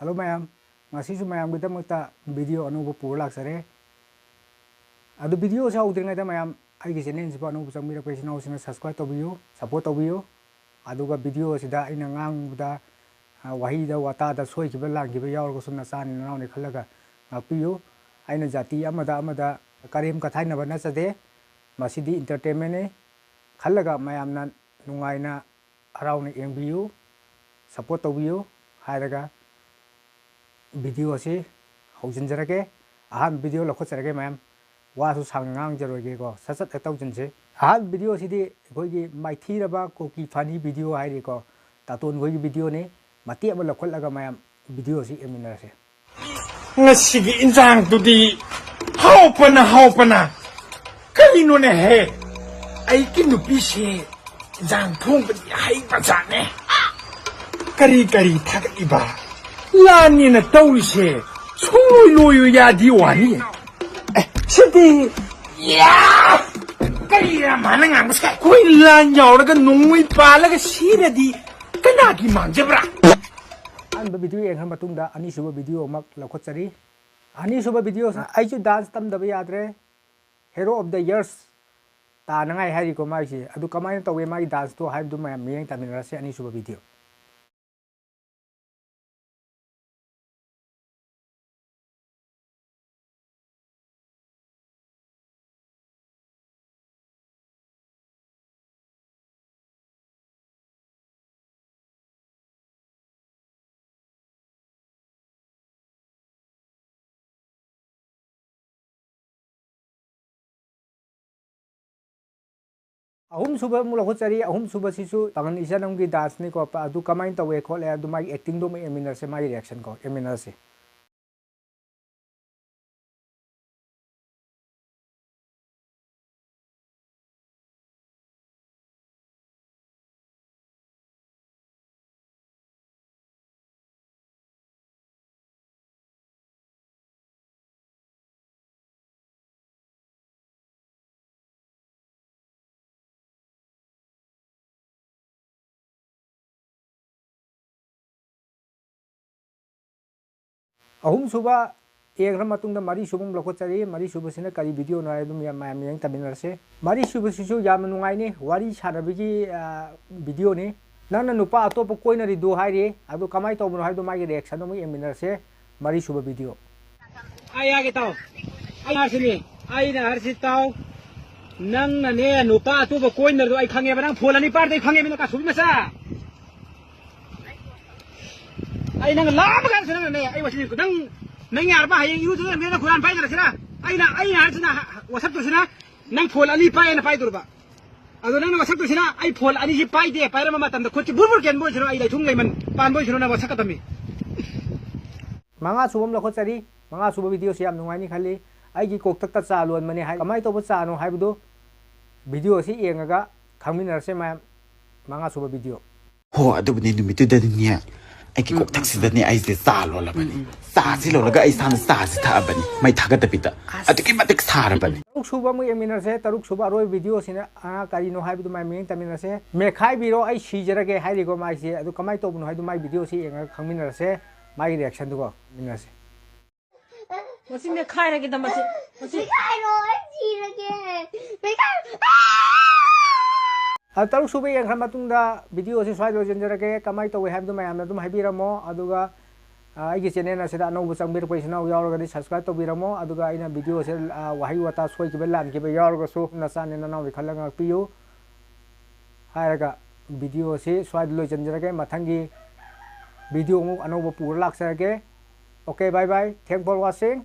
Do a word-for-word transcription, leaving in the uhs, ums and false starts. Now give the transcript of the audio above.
Hello ꯃꯌꯥꯝ, ꯉꯁꯤꯁꯨ ꯃꯌꯥꯝꯒꯤꯗꯃꯛꯇ video ꯑꯅꯧꯕ ꯄꯨꯔ ꯂꯥꯛꯆꯔꯦ꯫ ꯑꯗꯨ video ꯑꯁꯤ ꯍꯧꯗ꯭ꯔꯤꯉꯩꯗ ꯃꯌꯥꯝ ꯑꯩꯒꯤ channel ꯁꯤꯕꯨ ꯑꯅꯧꯕ ꯆꯪꯕꯤꯔꯛꯄ ꯏꯆꯤꯟ ꯏꯅꯥꯎꯁꯤꯡꯅ subscribe ꯇꯧꯕꯤꯌꯨ, support ꯇꯧꯕꯤꯌꯨ꯫ ꯑꯗꯨꯒ video ꯑꯁꯤꯗ ꯑꯩꯅ ꯉꯥꯡꯕꯗ, ꯑ, ꯋꯥꯍꯩꯗ ꯋꯥꯇꯥꯗ ꯁꯣꯏꯈꯤꯕ ꯂꯥꯟꯈꯤꯕ ꯌꯥꯎꯔꯒꯁꯨ ꯅꯆꯥꯅꯤ ꯅꯅꯥꯎꯅꯤ ꯈꯜꯂꯒ ꯉꯥꯛꯄꯤꯌꯨ꯫ ꯑꯩꯅ ꯖꯥꯇꯤ ꯑꯃꯗ ꯑꯃꯗ ꯀꯔꯦꯝ ꯀꯊꯥꯏꯅꯕ ꯅꯠꯆꯗꯦ꯫ ꯃꯁꯤꯗꯤ entertainment ꯅꯤ꯫ ꯈꯜꯂꯒ ꯃꯌꯥꯝꯅ ꯅꯨꯡꯉꯥꯏꯅ ꯍꯔꯥꯎꯅ ꯌꯦꯡꯕꯤꯌꯨ, support ꯇꯧꯕꯤꯌꯨ ꯍꯥꯏꯔꯒ video ꯑꯁꯤ ꯍꯧꯖꯤꯟꯖꯔꯒꯦ꯫ ꯑꯍꯥꯟꯕ video ꯂꯧꯈꯠꯆꯔꯒꯦ ꯃꯌꯥꯝ꯫ ꯋꯥꯁꯨ ꯁꯥꯡꯅ ꯉꯥꯡꯖꯔꯣꯏꯒꯦꯀꯣ, ꯁꯠ ꯁꯠ ꯍꯦꯛ ꯇꯧꯖꯤꯟꯁꯤ꯫ ꯑꯍꯥꯟꯕ video ꯑꯁꯤꯗꯤ ꯑꯩꯈꯣꯏꯒꯤ ꯃꯥꯏꯊꯤꯔꯕ ꯀꯨꯀꯤ funny video ꯍꯥꯏꯔꯤꯀꯣ, ꯇꯥꯇꯣꯟ ꯈꯣꯏꯒꯤ video ꯅꯤ꯫ ꯃꯇꯦꯛ ꯑꯃ ꯂꯧꯈꯠꯂꯒ ꯃꯌꯥꯝ video ꯑꯁꯤ ꯌꯦꯡꯃꯤꯟꯅꯔꯁꯤ꯫ ꯉꯁꯤꯒꯤ ꯏꯟꯖꯥꯡꯗꯨꯗꯤ ꯍꯥꯎꯄꯅ ꯍꯥꯎꯄꯅ꯫ ꯀꯔꯤꯅꯣꯅꯦꯍꯦ? ꯑꯩꯒꯤ ꯅꯨꯄꯤꯁꯦ ꯏꯟꯖꯥꯡ ꯊꯣꯡꯕꯗꯤ ꯍꯩꯕ ꯖꯥꯠꯅꯦ꯫ ꯀꯔꯤ ꯀꯔꯤ ꯊꯥꯒꯠꯂꯤꯕ? ꯂꯥꯟꯅꯦꯅ ꯇꯧꯔꯤꯁꯦ ꯁꯨꯡꯂꯣꯏ ꯂꯣꯏꯌꯨ ꯌꯥꯗꯦ ꯋꯥꯅꯤ꯫ ꯑꯦ, ꯁꯤꯗꯤ ꯌꯥ! ꯀꯔꯤꯔ ꯃꯥꯅ ꯉꯥꯡꯕꯁꯦ? ꯑꯩꯈꯣꯏ ꯂꯥꯟ ꯌꯥꯎꯔꯒ ꯅꯣꯡꯃꯩ ꯄꯥꯜꯂꯒ ꯁꯤꯔꯗꯤ ꯀꯅꯥꯒꯤ ꯃꯥꯡꯖꯕ꯭ꯔꯥ? ꯑꯍꯥꯟꯕ video ꯌꯦꯡꯈ꯭ꯔ ꯃꯇꯨꯡꯗ ꯑꯅꯤꯁꯨꯕ video ꯑꯃ ꯂꯧꯈꯠꯆꯔꯤ꯫ ꯑꯅꯤꯁꯨꯕ video ꯁꯤꯅ ꯑꯩꯁꯨ dance ꯇꯝꯗꯕ ꯌꯥꯗ꯭ꯔꯦ, Hero of the Years ꯇꯥꯅꯉꯥꯏ ꯍꯥꯏꯔꯤꯀꯣ ꯃꯥꯒꯤꯁꯦ꯫ ꯑꯗꯨ ꯀꯃꯥꯏꯅ ꯇꯧꯋꯦ ꯃꯥꯒꯤ dance ꯇꯣ ꯍꯥꯏꯕꯗꯨ ꯃꯌꯥꯝ ꯃꯤꯠꯌꯦꯡ ꯇꯥꯃꯤꯟꯅꯔꯁꯦ ꯑꯅꯤꯁꯨꯕ video꯫ ꯑꯍꯨꯝꯁꯨꯕ ꯑꯃꯨꯛ ꯂꯧꯈꯠꯆꯔꯤ꯫ ꯑꯍꯨꯝꯁꯨꯕꯁꯤꯁꯨ ꯄꯥꯉꯜ ꯏꯆꯟ ꯑꯃꯒꯤ dance ꯅꯤꯀꯣ꯫ ꯄ-, ꯑꯗꯨ ꯀꯃꯥꯏꯅ ꯇꯧꯋꯦ ꯈꯣꯠꯂꯦ ꯑꯗꯨ ꯃꯥꯒꯤ acting ꯗꯣ ꯑꯃꯨꯛ ꯌꯦꯡꯃꯤꯟꯅꯔꯁꯦ, ꯃꯥꯒꯤ reaction ꯀꯣ, ꯌꯦꯡꯃꯤꯟꯅꯔꯁꯦ꯫ ꯑꯍꯨꯝꯁꯨꯕ ꯌꯦꯡꯈ꯭ꯔ ꯃꯇꯨꯡꯗ ꯃꯔꯤꯁꯨꯕ ꯑꯃ ꯂꯧꯈꯠꯆꯔꯤ꯫ ꯃꯔꯤꯁꯨꯕꯁꯤꯅ ꯀꯔꯤ ꯚꯤꯗꯤꯑꯣꯅꯣ ꯍꯥꯏꯕꯗꯨ ꯃꯌꯥꯝ, ꯃꯌꯥꯝ ꯌꯦꯡ ꯇꯥꯃꯤꯟꯅꯔꯁꯤ꯫ ꯃꯔꯤꯁꯨꯕꯁꯤꯁꯨ ꯌꯥꯝꯅ ꯅꯨꯡꯉꯥꯏꯅꯤ, ꯋꯥꯔꯤ ꯁꯥꯟꯅꯕꯒꯤ, ꯑ, ꯚꯤꯗꯤꯑꯣꯅꯤ꯫ ꯅꯪꯅ ꯅꯨꯄꯥ ꯑꯇꯣꯞꯄ ꯀꯣꯏꯅꯔꯤꯗꯨ ꯍꯥꯏꯔꯤ, ꯑꯗꯨ ꯀꯃꯥꯏꯅ ꯇꯧꯕꯅꯣ ꯍꯥꯏꯕꯗꯨ ꯃꯥꯒꯤ ꯔꯤꯌꯦꯛꯁꯟ ꯑꯃ ꯌꯦꯡꯃꯤꯟꯅꯔꯁꯦ꯫ ꯃꯔꯤꯁꯨꯕ ꯚꯤꯗꯤꯑꯣ꯫ ꯑꯩ ꯍꯥꯏꯒꯦ ꯇꯥꯎ, ꯑꯩ ꯍꯥꯏꯁꯤꯅꯤ, ꯑꯩꯅ ꯍꯥꯏꯔꯤꯁꯤ ꯇꯥꯎ, ꯅꯪꯅꯅꯦ ꯅꯨꯄꯥ ꯑꯇꯣꯞꯄ ꯀꯣꯏꯅꯔꯤꯗꯣ ꯑꯩ ꯈꯪꯉꯦꯕ, ꯅꯪ ꯐꯣꯟ ꯑꯅꯤ ꯄꯥꯏꯔꯗꯤ ꯑꯩ ꯈꯪꯉꯦꯕ, ꯅꯪ ꯀꯥꯁꯨꯕꯤ ꯃꯆꯥ꯫ ꯑꯩ ꯅꯪ ꯂꯥꯝꯕ ꯀꯥꯟꯁꯤꯗ ꯅꯪꯅꯅꯦ, ꯑꯩ ꯋꯥꯁꯤꯅꯤ, ꯅꯪ, ꯅꯪ ꯌꯥꯔꯕ? ꯍꯌꯦꯡ ꯏꯔꯨꯖꯅ ꯅꯪ ꯈꯨꯔꯥꯟ ꯄꯥꯏꯅꯔꯁꯤꯔ? ꯑꯩꯅ, ꯑꯩꯅ ꯍꯥꯏꯔꯤꯁꯤꯅ ꯋꯥꯁꯛꯇꯨꯁꯤꯅ ꯅꯪ ꯐꯣꯟ ꯑꯅꯤ ꯄꯥꯏꯌꯦꯅ ꯄꯥꯏꯗꯣꯔꯕ꯫ ꯑꯗꯣ ꯅꯪꯅ ꯋꯥꯁꯛꯇꯨꯁꯤꯅ ꯑꯩ ꯐꯣꯟ ꯑꯅꯤꯁꯤ ꯄꯥꯏꯗꯦ, ꯄꯥꯏꯔꯝꯕ ꯃꯇꯝꯗ ꯈꯨꯠꯁꯤ ꯕꯨꯔ ꯕꯨꯔ ꯀꯦꯟꯕ ꯑꯣꯏꯁꯤꯔꯣ, ꯑꯩ ꯂꯩꯊꯨꯡ ꯂꯩꯃꯟ ꯄꯥꯟꯕ ꯑꯣꯏꯁꯤꯔꯣ, ꯅꯪ ꯋꯥꯁꯛꯀꯗꯕꯅꯤ꯫ ꯃꯉꯥ ꯁꯨꯕ ꯑꯃ ꯂꯧꯈꯠꯆꯔꯤ꯫ ꯃꯉꯥ ꯁꯨꯕ ꯚꯤꯗꯤꯑꯣꯁꯤ ꯌꯥꯝ ꯅꯨꯡꯉꯥꯏꯅꯤ ꯈꯜꯂꯤ꯫ ꯑꯩꯒꯤ ꯀꯣꯛꯊꯛꯇ ꯆꯥ ꯂꯣꯟꯕꯅꯤ ꯍꯥꯏ꯫ ꯀꯃꯥꯏꯅ ꯇꯧꯕ ꯆꯥꯅꯣ ꯍꯥꯏꯕꯗꯨ ꯚꯤꯗꯤꯑꯣꯁꯤ ꯌꯦꯡꯉꯒ ꯈꯪꯃꯤꯟꯅꯔꯁꯦ ꯃꯌꯥꯝ꯫ ꯃꯉꯥ ꯁꯨꯕ ꯚꯤꯗꯤꯑꯣ꯫ ꯍꯣ, ꯑꯗꯨꯕꯨꯅꯦ, ꯅꯨꯃꯤꯠꯇꯨꯗꯅꯤꯅꯦ, ꯑꯩꯒꯤ ꯎꯝ, ꯎꯝ, ꯀꯣꯛꯊꯛꯁꯤꯗꯅꯦ ꯑꯩꯁꯦ ꯆꯥ ꯂꯣꯜꯂꯕꯅꯤ꯫ ꯎꯝ, ꯎꯝ꯫ ꯆꯥꯁꯤ ꯂꯣꯜꯂꯒ ꯑꯩ ꯏꯁꯥꯅ ꯆꯥꯁꯤ ꯊꯛꯑꯕꯅꯤ, ꯃꯩ ꯊꯥꯒꯠꯇꯕꯤꯗ꯫ ꯑꯁ꯫ ꯑꯗꯨꯛꯀꯤ ꯃꯇꯤꯛ ꯁꯥꯔꯕꯅꯤ꯫ ꯇꯔꯨꯛ ꯁꯨꯕ ꯑꯃꯨꯛ ꯌꯦꯡꯃꯤꯟꯅꯔꯁꯦ꯫ ꯇꯔꯨꯛ ꯁꯨꯕ ꯑꯔꯣꯏꯕ ꯚꯤꯗꯤꯑꯣꯁꯤꯅ, ꯑ, ꯀꯔꯤꯅꯣ ꯍꯥꯏꯕꯗꯨ ꯃꯌꯥꯝ ꯌꯦꯡ ꯇꯥꯃꯤꯟꯅꯔꯁꯦ꯫ ꯃꯦꯠꯈꯥꯏꯕꯤꯔꯣ, ꯑꯩ ꯁꯤꯖꯔꯒꯦ ꯍꯥꯏꯔꯤꯀꯣ ꯃꯥꯏꯁꯦ꯫ ꯑꯗꯨ ꯀꯃꯥꯏꯅ ꯇꯧꯕꯅꯣ ꯍꯥꯏꯗꯨ ꯃꯥꯏ ꯚꯤꯗꯤꯑꯣꯁꯤ ꯌꯦꯡꯉꯒ ꯈꯪꯃꯤꯟꯅꯔꯁꯦ, ꯃꯥꯒꯤ ꯔꯤꯌꯦꯛꯁꯟꯗꯨꯀꯣ꯫ ꯌꯦꯡꯃꯤꯟꯅꯔꯁꯦ꯫ ꯃꯁꯤ ꯃꯦꯠꯈꯥꯏꯔꯒꯦꯗ ꯃꯁꯤ꯫ ꯃꯁꯤ ꯃꯦꯠꯈꯥꯏꯔꯣ, ꯑꯩ ꯁꯤꯔꯒꯦ꯫ ꯃꯦꯠꯈꯥꯏ-, ꯑꯥ! ꯑ, ꯇꯔꯨꯛ ꯁꯨꯕ ꯌꯦꯡꯈ꯭ꯔ ꯃꯇꯨꯡꯗ ꯚꯤꯗꯤꯑꯣꯁꯤ ꯁ꯭ꯋꯥꯏꯗ ꯂꯣꯏꯁꯤꯟꯖꯔꯒꯦ꯫ ꯀꯃꯥꯏꯅ ꯇꯧꯋꯤ ꯍꯥꯏꯕꯗꯨ ꯃꯌꯥꯝꯅ ꯑꯗꯨꯝ ꯍꯥꯏꯕꯤꯔꯝꯃꯣ꯫ ꯑꯗꯨꯒ, ꯑ, ꯑꯩꯒꯤ ꯆꯦꯅꯦꯜ ꯑꯁꯤꯗ ꯑꯅꯧꯕ ꯆꯪꯕꯤꯔꯛꯄ ꯏꯆꯤꯟ ꯏꯅꯥꯎ ꯌꯥꯎꯔꯒꯗꯤ subscribe ꯇꯧꯕꯤꯔꯝꯃꯣ꯫ ꯑꯗꯨꯒ ꯑꯩꯅ ꯚꯤꯗꯤꯑꯣꯁꯦ, ꯑ, ꯋꯥꯍꯩ ꯋꯥꯇꯥ ꯁꯣꯏꯈꯤꯕ ꯂꯥꯟꯈꯤꯕ ꯌꯥꯎꯔꯒꯁꯨ ꯅꯆꯥꯅꯤ ꯅꯅꯥꯎꯅꯤ ꯈꯜꯂꯒ ꯉꯥꯛꯄꯤꯌꯨ꯫ ꯍꯥꯏꯔꯒ ꯚꯤꯗꯤꯑꯣꯁꯤ ꯁ꯭ꯋꯥꯏꯗ ꯂꯣꯏꯁꯤꯟꯖꯔꯒꯦ꯫ ꯃꯊꯪꯒꯤ ꯚꯤꯗꯤꯑꯣ ꯑꯃꯨꯛ ꯑꯅꯧꯕ ꯄꯨꯔ ꯂꯥꯛꯆꯔꯒꯦ꯫ Okay, bye bye. Thank for watching.